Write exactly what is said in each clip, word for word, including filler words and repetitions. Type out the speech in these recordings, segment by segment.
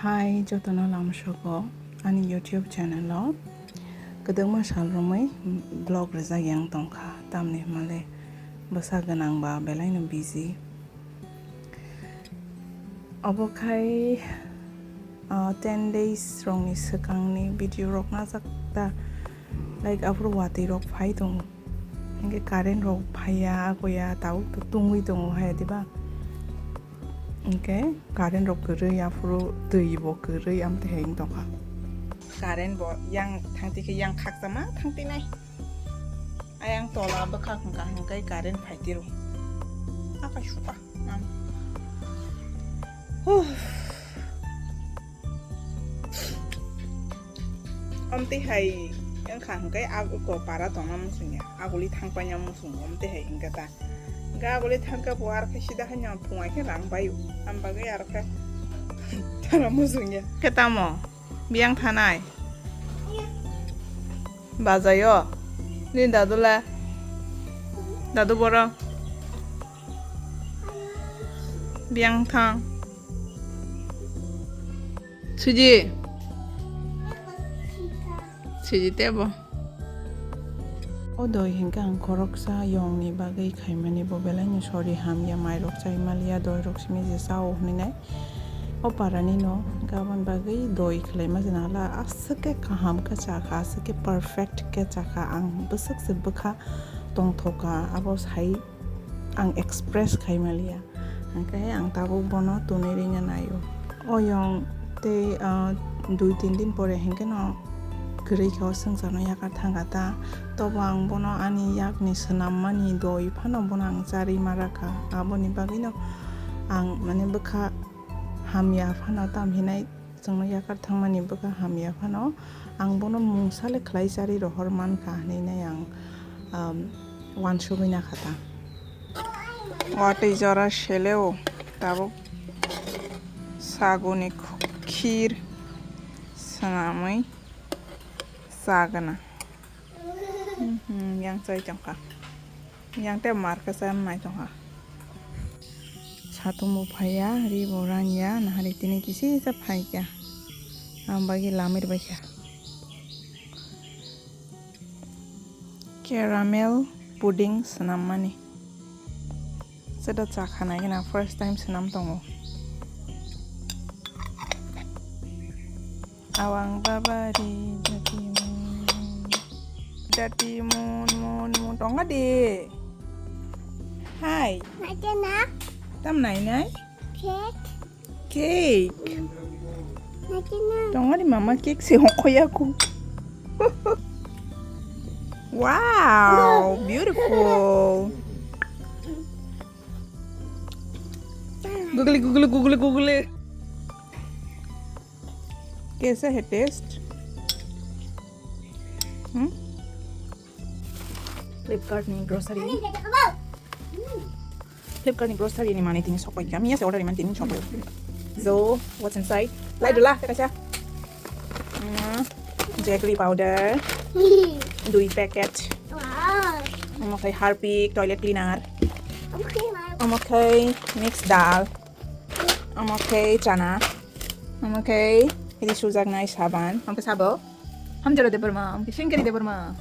Hai, jotono lamsogo ani YouTube channel o kwdwkma sal romwi vlog rwjak yang tongkha, tamni hwnmale bwsa gwnang ba belaino busy. Obo khai, ah, ten days rokni swkangni video rok najak ta, like, aphuru watwi rok phai tongo, hinkhe current rok phaiya, agoya, tabuk tungwi tongo hai, diba? Hinkhe current rok kwrwi, aphuru twi bo kwrwi, amtwi hai wng tongkha. Current bo yang thangtwi khe yang khakchangma thangtwi nai. Ayang tola bwkhak hwnkha hwnkhe current phaitiro. Akai suka. Huh. Amtwi hai wngkha hwnkhe ago para tongna muchungya. Aguli thangpaina muchungo amtwi hai wngkha ta. Hwnkhe aguli thangkhe bo arkhe sida haino phungai khe rang baio. Am bagwi arkhe tara muchungya. Khe tamo? Biyang thanai? Bajaio? Ni dadu le? Dadu boro? Biyang thang. Suji. Suji tebo. O doi hinkhe ang khoroksa yongni bagwi khaimani, bo belaino sori hamya, mairok chai maliya, doirok simi je chao hwnwi nai. O parani no gabon bagwi doi khwlaima jana la aswk khe kaham khe chakha, aswk khe perfect khe chakha, ang bwswk se bwkha tongthoka, abo sai ang express khai maliya. Hwnkhe ang tabuk bono tunui rina naio. Oyong tei, ah, dui tin din pore hinkhe no kwrwi khe o swngcharno yakar thangkha ta. Tobo ang bono ani yakni swnammani doi phano bono ang charwi ma rakha. Aboni bagwino ang, mane, bwkha hamya phano, tam hinai chwngno yakar thangmani bwkha hamya phano, ang bono mungsa le khlai charwi rohor mankha hwnwi nai ang, um, uansugwi nakha ta. Watwi jora seleo tabuk saguni khir swnamwi chagwna. Mhm, yang chai tongkha. Yang tei mar khe cha nai tongkha. Satung bo phaiya, ri bo ranya, nahari tini kisisa phaikha. Ang bagwi lamir baikha. Caramel pudding swnammani. Chwda chakha nai gana first time swnam tongo. Awang babari dati mun. Dati mun, mun, mun. Tonga di. Hai. Naikhe na? Tam nai nai? Cake. Cake. Naikhe na? Tonga di mama cake se hokhoya ku. Wow, beautiful. Googly, googly, googly, googly. कैसा है टेस्ट? हम्म? Flipkart ni grocery. Flipkart ni grocery ni mani tini sokoi kami ya se order man tini sokoi. So, what's inside? Lai dula, teka siya. Hmm, jaggery powder. Dui packet. Wow. Omo khe Harpic toilet cleaner. Okay, wow. Omo khe mix dal. Omo khe chana. Omo khe ri sujaknai saban. Omo khe sabo. Hamjaro Debbarma, omo khe Singkari Debbarma.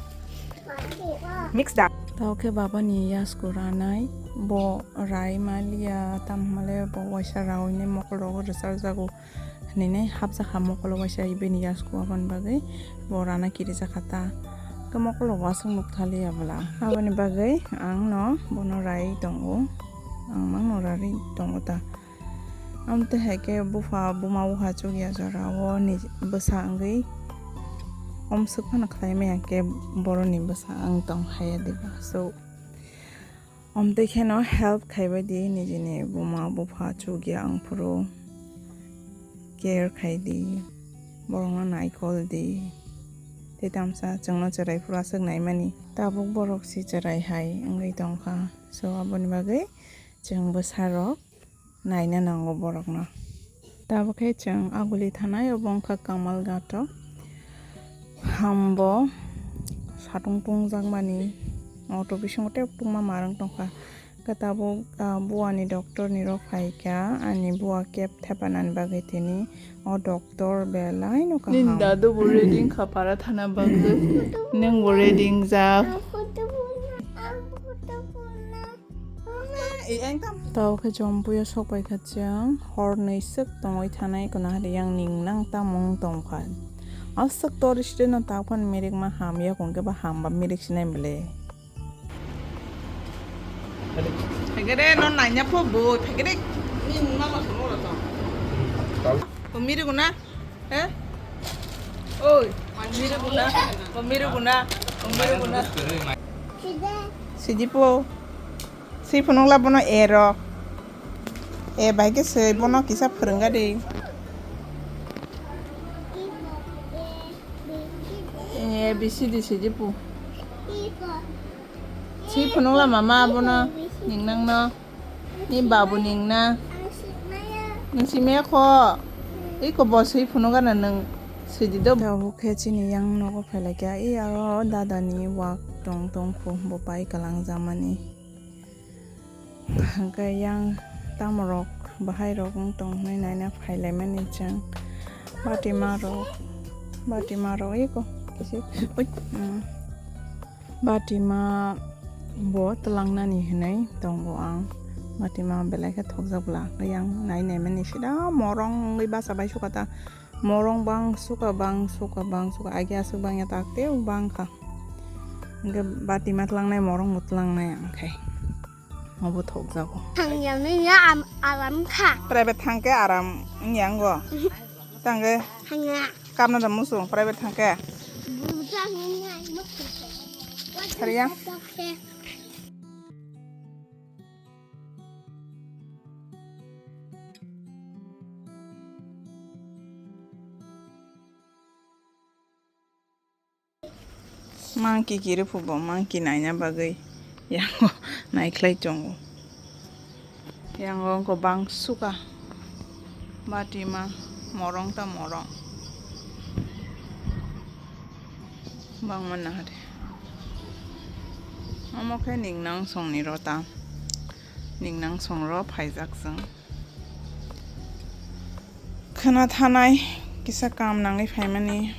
Mix da. Tao khe baba ni yasku ranai. Bo rai maliya, tam hwnmale bo waisa raui ni mokol rogo rwchar jago. Hinwi hapjakha mokolo waisa bini yasku, aboni bagwi bo rana kirijakha ta. Khe mokolo waswk nuk thaliya bwla. Aboni bagwi ang no bono rai tongo. Ang mangno rari tongo ta. Amtwi hai khe bupha buma bupha chukya jora o ni bwsa wngwi omswk phano khlai maya khe boroni bwsa wng tong haya diba. So, omtwi kheno help khaibai di nijini buma bupha chukya wngphuru care khai di, borokno naikol di. Tei tamsa chwngno chwrai phuru aswk naimani. Tabuk borok si chwrai hai wngwi tongkha. So, aboni bagwi chwng bwsarok naina nango borokno. Tabuk khe chwng aguli thanai, obo wngkha Kamalghat o. Hambo satung tungjakmani auto bisingo tei tungma marwng tongkha. Khe tabuk, ah, buani doctor ni rok phaikha, ani bua kep thepanani bagwi tini o doctor belai no kaham. Nini dadu bo ready wngkha para thana bagwi. Nwng bo ready wngjak. Tabuk khe Jompuio sok paikha chwng, hor nwi swk tongwi thanai, kono hari yang ning nang tamo wng tongkha. Aswk tori side no tak phano mirik ma ham, yakung khe ba ham ba mirik sinai bwle. Phaikhe de, no naina pho bo, phaikhe de. Ni mama sono ra to. Ko miri guna, eh? Oi, miri guna, ko miri guna, ko miri guna. Sidi po. Si phunuk la bono A rok. A bai khe swi bono kisa phwrwngga de. A B C D sidi po. Si phunukla mama abono ning nangno. Ni babu ning na. Nung si maya kho. Iko bo si phunukgana nung sidi do. Tabuk khe chini yang nogo phailaikha. I aro dadani wak tong tong phu bo pai kalang jamani. Hwnkhe yang tamorok bahairok wng tong hwnwi naina phailaimani chwng. Batimarok, batimarok eko kisi, ui, mm. Batima bo twlangnani hwnwi tongo ang. Batima belai khe thokjak bwla. Yang nai naimani sida morong wngwi basa bai sukata. Morong bang suka, bang suka, bang suka. Agi aswk bang ya tak tei bang kha. Hwnkhe batima twlangnai, morong bo twlangnai ang khai. Obo thokjago. Thangya nini ya am-, aram kha. Private thangkhe aram wngya ngo. Thangkhe. Thangya. Kamna da musu private thangkhe. Buja nini ya, musu. Thariya. Monkey kiri phubo, monkey naina bagwi yango naikhlai tongo. Yango wngkha bang suka batima morong ta morong. Bangma nahade. Omo khe ningnang songni rota. Ningnang songro phaijak chwng. Khwna thanai kisa kam nangwi phaimani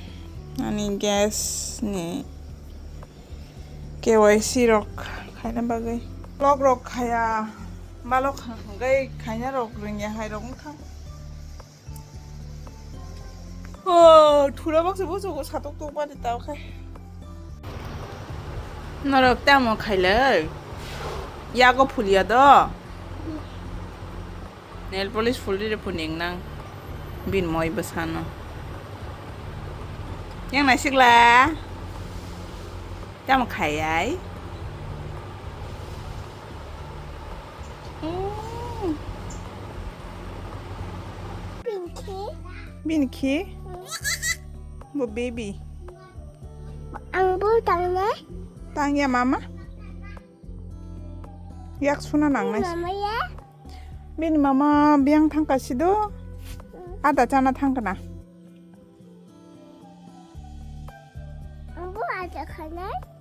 ani gas ni K Y C rok khaina bagwi. Vlog rok khaya balok hwnkhe khaina rok rwngya hai rok wngkha. Oh, thura baksa busugo satok tok bani tao khai. Norok tamo khailai? Yago phulia do. Nail polish phulri re phuning nang. Bin moi bwsano. Yang naisikla. Tamo khayai? Mm. Bini khi? Bini khi? Mm. Bo baby. Ang bo tangnai? Tangya mama? Yak suna nangnai. Mama ya? Bini mama biyang thangka sido. Mm. Ada chana thangkana. Ang bo ada khanai?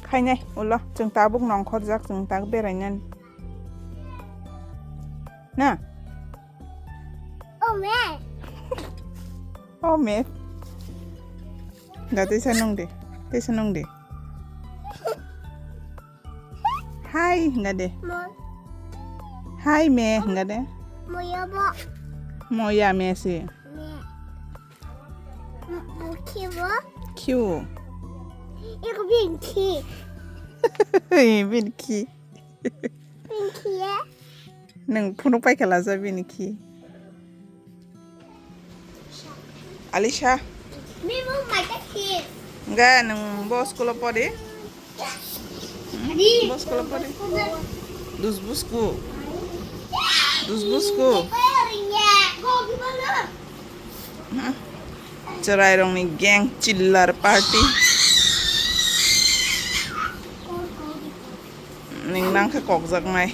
Khainai, ulo, chwng tabuk nongkhorjak, chwng tabuk berainani. Na? Oh, me. Oh, me. Ga, teisa nung de. Teisa nung de. Hi, hinga de. Mo. Hi, me, hinga de. Moya bo. Moya, me, si. Me. Mo, mo, ki bo? Kiu. Iko bin ki. Bin ki. Bin ki ya. Nung phunuk pai khala ja bin ki. Alisha. Enga nung bo school o pori? Hmm? Bo school o pori? Dusbusku. Dusbusku. Hmm? Chwrai rokni gang chillar party. Ning nang khe kokjaknai.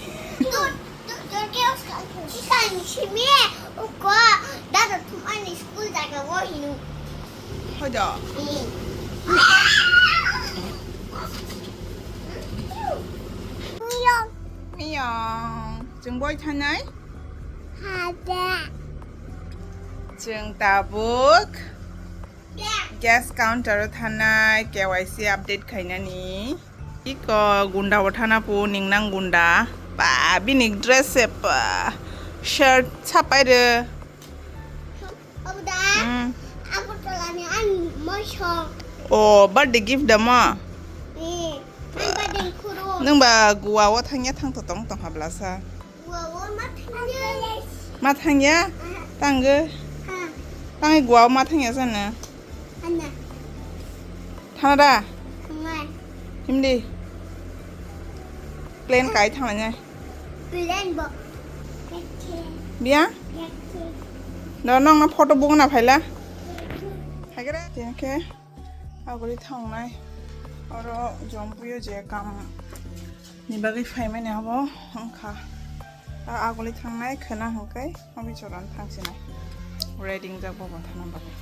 Hoido. Ayong, chwng boi thanai? Hada. Chwng tabuk gas counter o thanai K Y C update khainani. Iko gunda o thana po ningnang gunda. Ba, bini dress se pa. Shirt sapai re. Obo da? Hmm. Agartala ni ang mosong. Oh, birthday gift da mo? Eh, ang birthday khuro. Nung ba Goa o thangya thang to tong tong habla sa. Goa o ma thangya. Ma thangya? Aha. Tanggo. Ha. Tangi Goa o ma thangya sana. Ana. Thana da? Thangnai. Himdi. Plane kai thangla nai. Plane bo. Biya? No, nong na photo bung na phaila. Hagere. Tini khe aguli thangnai. Oro jompuyo je kam ni bagwi phaimani abo wngkha. A aguli thangnai khwna hwnkhe obi choran thangsinai. Ready wngjak bo bo thana bagwi.